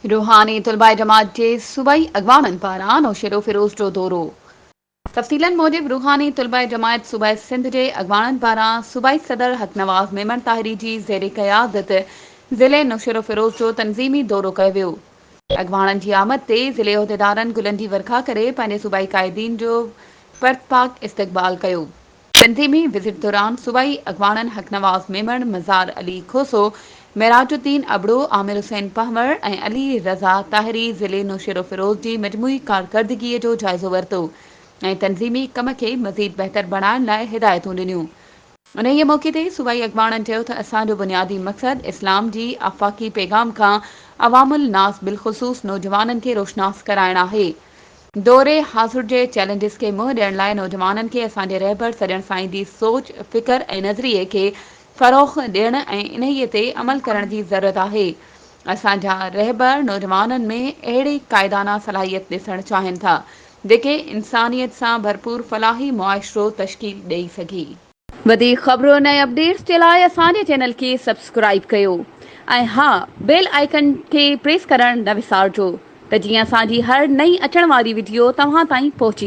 روحاني طلباء جماعت جي صوبائي اڳواڻن پاران نوشهروفيروز جو دورو. تفصيلن موجب روحاني طلباء جماعت صوبائي سنڌ جي اڳواڻن پاران صوبائي صدر حق نواز ميمڻ طاهري جي زير قيادت ضلعي نوشهروفيروز جو تنظيمي دورو ڪيو ويو. اڳواڻن جي آمد تي ضلعي عهديدارن گلن جي ورکا ڪري پنهنجي صوبائي قائدين جو پرتپاڪ استقبال ڪيو. تنظيمي وزٽ دوران صوبائي اڳواڻن حق نواز ميمڻ، مزار علي کوسو، معراج الدين ابڙو، عامر حسين پنهور ۽ علي رضا طاهري ضلعي نوشهروفيروز جي مجموعي ڪارڪردگي جو جائزو ورتو ۽ تنظيمي ڪم کي مزيد بهتر بڻائڻ لاء هدايتون ڏنيون. انهيء موقعي تي صوبائي اڳواڻن چيو ته اسان جو بنيادي مقصد اسلام جي آفاقي پيغام کان عوام الناس بالخصوص نوجوانن کي روشناس ڪرائڻ آهي. دور حاضر جي چئلينجز کي منهن ڏيڻ لاء نوجوانن کي اسان جي رهبر سڄڻ سائين جي سوچ، فڪر ۽ نظريي کي فروغ ڏيڻ ۽ انهيء تي عمل ڪرڻ جي ضرورت آهي. اسان جا رهبر نوجوانن ۾ اهڙي قائدانه صلاحيت ڏسڻ چاهين ٿا، جيڪي انسانيت سان ڀرپور فلاحي معاشرو تشڪيل ڏئي سگهي. وڌيڪ خبرن ۽ اپڊيٽس جي لاء اسان جي چينل کي سبسڪرائيب ڪيو ۽ ها بيل آئيڪن کي پريس ڪرڻ نه وسارجو ته جيئن اسان جي هر نئين اچڻ واري وڊيو توهان تائين پهچي.